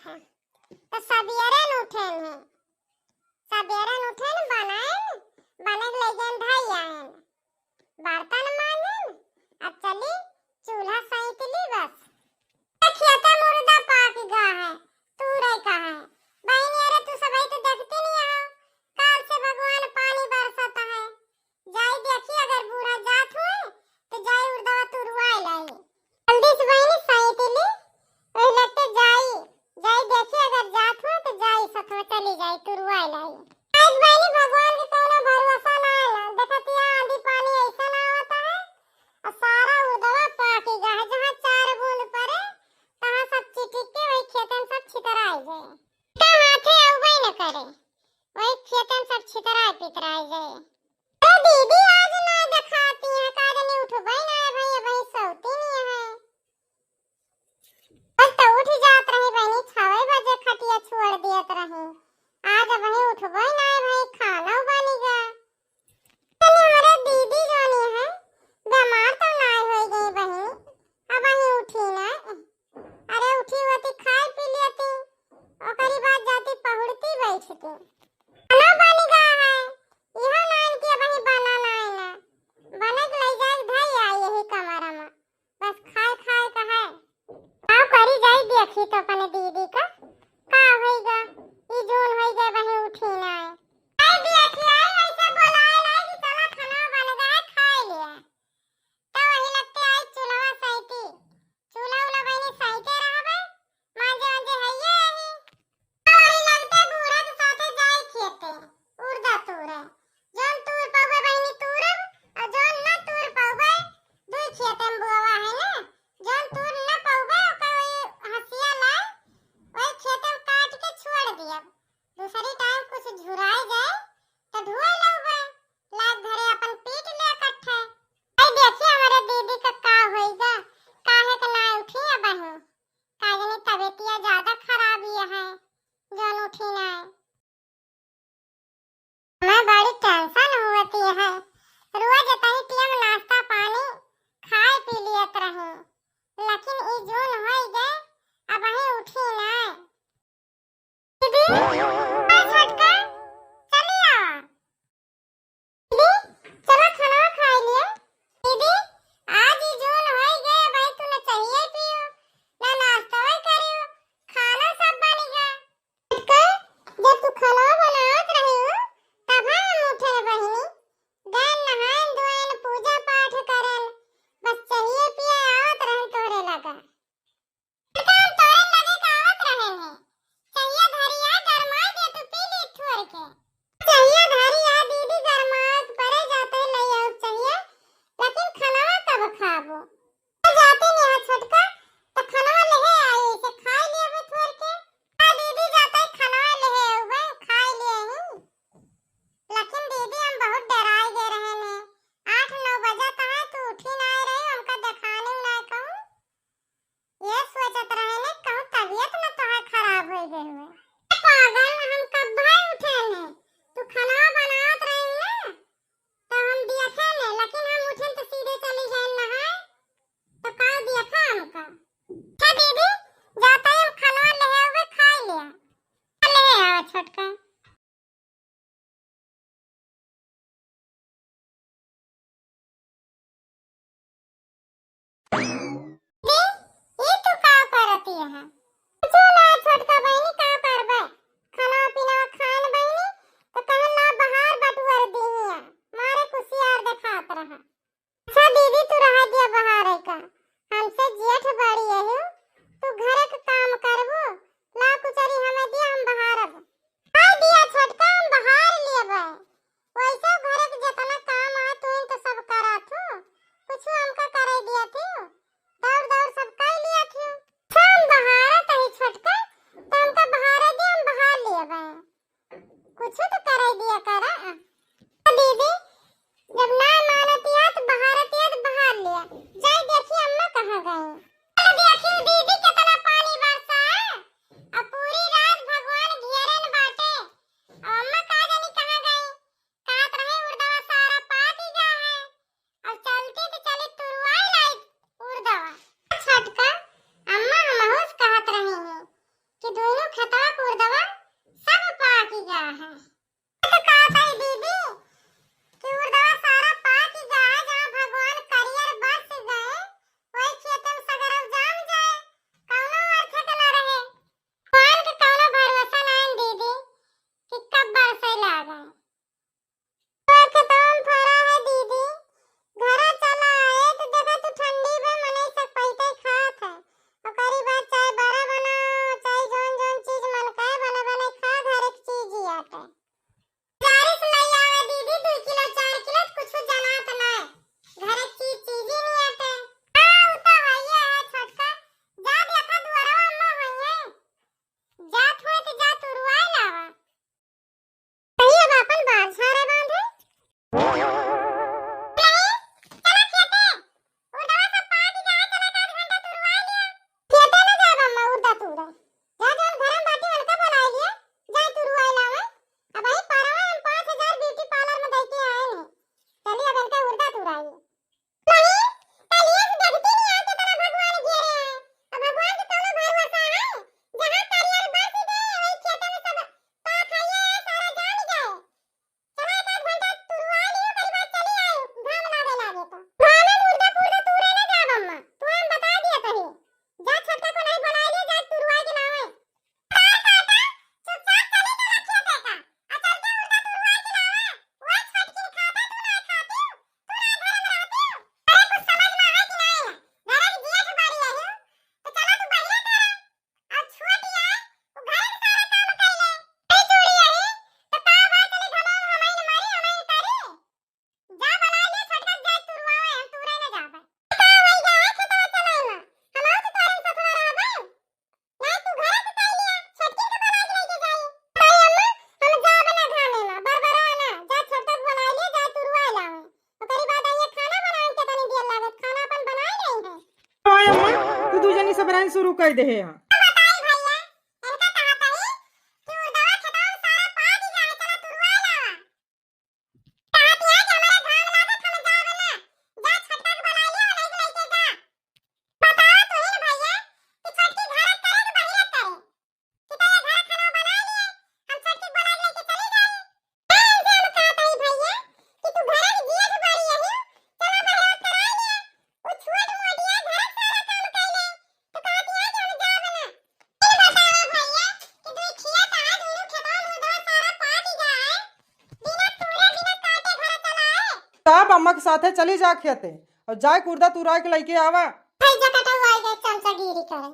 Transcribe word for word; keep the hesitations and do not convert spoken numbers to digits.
तो सबेरे न उठेन है, सबेरे न उठेन, बनाएन, बने के ले जाएन धई आएन, बर्तन मांजेन, अब चली चूल्हा सैंत ली बस। खेते मुर्दा पाक गा है, तूरे का है। बहिनी, अरे तू सबही तो देखती नहीं हो, काल से भगवान पानी बरसत है। जाई देखी, अगर बूढ़ा जात हुए तो जाई उर्दवा तुरवाए लाई। जल्दी से बहिनी सैंत ली, ओही लट्टे जाई, जाई देखी, अगर जात हुए तो जाई सथवा चली जाई तुरवाए लाई। आज बहिनी भगवान के कौनो भरोसा ना है, देखतिया आंधी पानी ऐसा ना आवता है, और सारा उर्दवा पाकी गा है, जहाँ चार बूंद पड़े तहाँ सब चिटिक के वही खेतन सब छितराई जाए। का हाथे अउबे न करे, वही खेतन सब छितराए पितराए जाए। ए दीदी, आज ना देखाती है, का जानी उठबे ना है भाई, अबही सौती नहीं है। बस तो उठ जात रही बहिनी, छवे बजे खटिया छोड़ दियत रही, आज अबही उठबे ना है भाई, खाना बनी गा। अरे हमारे दीदी जानी है, बीमार तो ना हो गई बहिनी, अबही उठी ना। अरे उठी होती, खाए पी लेती, ओकरी बाद जाती पहुड़ती बैठती। खाना बन गा है, इहो नाइन के अबही बना नाइन, बने के ले जाए धई आई यही कमरा में, बस खाए खाए का है। का करी जाई देखी तो अपने दीदी का, का होई गा, ई जून होई गा अबही उठी नाइन। आई देखी आई ऐसे बोलाए लाई कि चला खाना बन गा है, खाए लिया। तो वही लगते आई चूल्हा सैती, चूल्हा उल्हा बहिनी सैते रहबे, मांजे वांजे हइये यही। तो वही लगते बूढ़ा के साथे जाई खेते, उर्दा तूरे। जौन तूर पउबे बहिनी तूरब, और जौन न तूर पउबे, दुई खेते में बोवा है ना, जौन तूर न पउबे, ओकर वही हंसिया लाई, वही खेते में काट के छोड़ दियब। दूसरी टाइम कुछ झुराई जाए, तो ढुआ लउबे, लाग घरे अपन पीट ले इकट्ठे। आई देखी हमरे दीदी का का होई गा, काहे के ना उठी अबही, का जानी तबीयतिया ज्यादा खराब ही है, जौन उठी ना। हमें बड़ी टेंशन होती है, रोज तही टेम नाश्ता पानी खाए पी लियत रही, लेकिन ई जून होई गए, अबही उठी ना। दीदी, ए छोटका, चली आ। दीदी, चला खाना खाई लिए। दीदी, आज ही जून होई गए, भाई तू ना चाहिए पियो, ना नाश्ता करियो, खाना सब बन गया। छोटका, जब तू खाना बनावत रही हो, तब हम उठे बहिनी, गए नहाएन धोएन, पूजा पाठ करेन, बस चाहिए पिए आवत रहन तोहरे लगा। हम तोरे लगे का आवत रहे हैं। चहिया धरिया गरमाई दे तू कह दे है यहाँ। बताई भैया, इनका कहत हई कि उर्दवा खेतवा में सारा पानी जाए, चला तुरवा लावा। कहत है कि हमारा घाम लागत, हम जाब ना। जा छोटका के बुला लिया, नहीं तो लेके जा। बताओ तू ही ना भैया कि छोटकी घर करे कि बहिरे करे। कि पहले घर खाना बना लिए, हम छोटकी के बुला लेके चली जाई। ए, इनसे हम कहत हई भैया कि तू घर के जेठ बाड़ी यही, चला बहिरे करा लिया। वो छोट मोटिया घर सारा काम कर ले, तो कहत है कि हम जाब ना। फिर बताओ भैया कि तू खिया का दोनों खेतवा में उर्दवा सारा पानी जाए, बिना तूरे, बिना काटे घर चला आए। तब अम्मा के साथे चली जा खेते और जाए के उर्दा तुराए के लइके आवा। भाई जा कटवा आई गए चमचागिरी करे।